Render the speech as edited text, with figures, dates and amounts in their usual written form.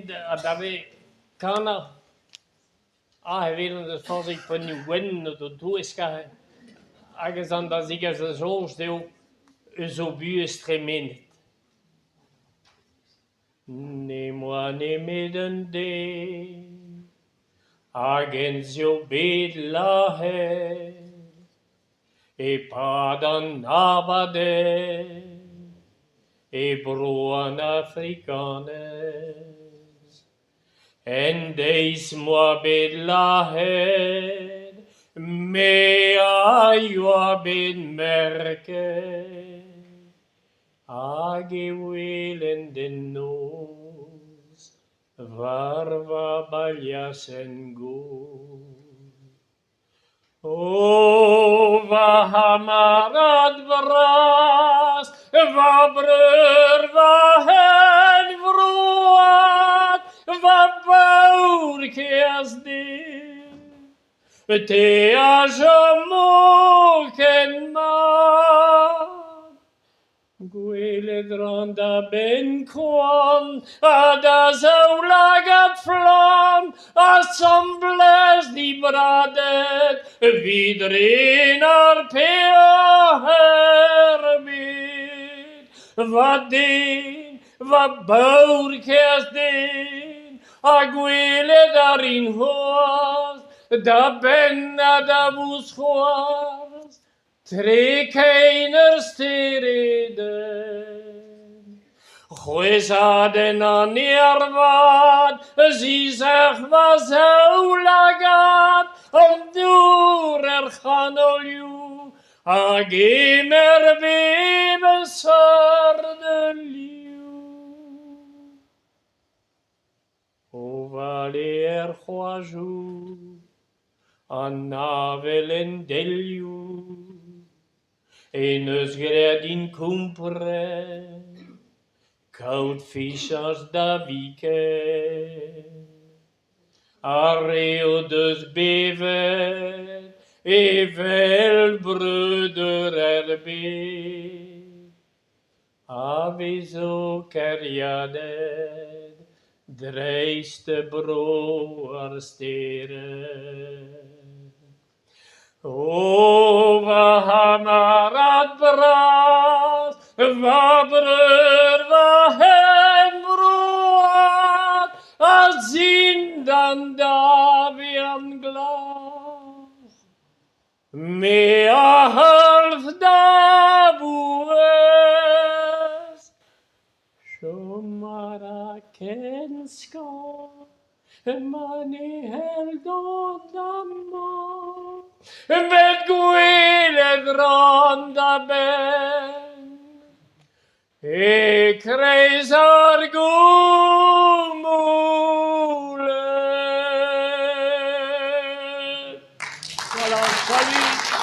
adarre kanañ. Aze e welan n'eus forzhik pennoù gwenn en o touesk aze hag ez an da zegas da soñj dezho eus o buhez tremenet. N'em boa nemet un den hag eñ zo bet lazhet e-pad an abadenn e bro an Afrikaned. En deiz m'oa bet lazhet me a yoa bet merket hag e ouelen bemnoz war va bailhasenn gozh. O va c'hamarad bras, va breur, va c'henvroad, va paourkaezh den, te a chomo ken mat. Gwelet 'ran da benn koant ha da zaoulagad flamm asambles ni bradet evit ren ar peoc'h er bed. Va den, va paourkaezh den, ha gwelet a rin c'hoazh da benn ha da vousc'hoarzh Tre kein ur steredenn, c'hwezhadenn an aer-vat a zisec'h va zaoulagad, an dour er c'hanolioù a gemer bep seurt liv. O vale er c'hoajoù, an avel en delioù en deus graet din kompren kaout fiziañs da viken. Ar re o deus bevet evel breudeur er bed a vezo kêriaded dreist bro ar stered. O va c'hamarad bras, va breur, va c'henvroad, a-zindan da vern glas, me a c'halv da vouezh, chom a ra ken skañv ma ne c'hell dont amañ met gwelet 'ran da benn e-kreiz ar gouloù.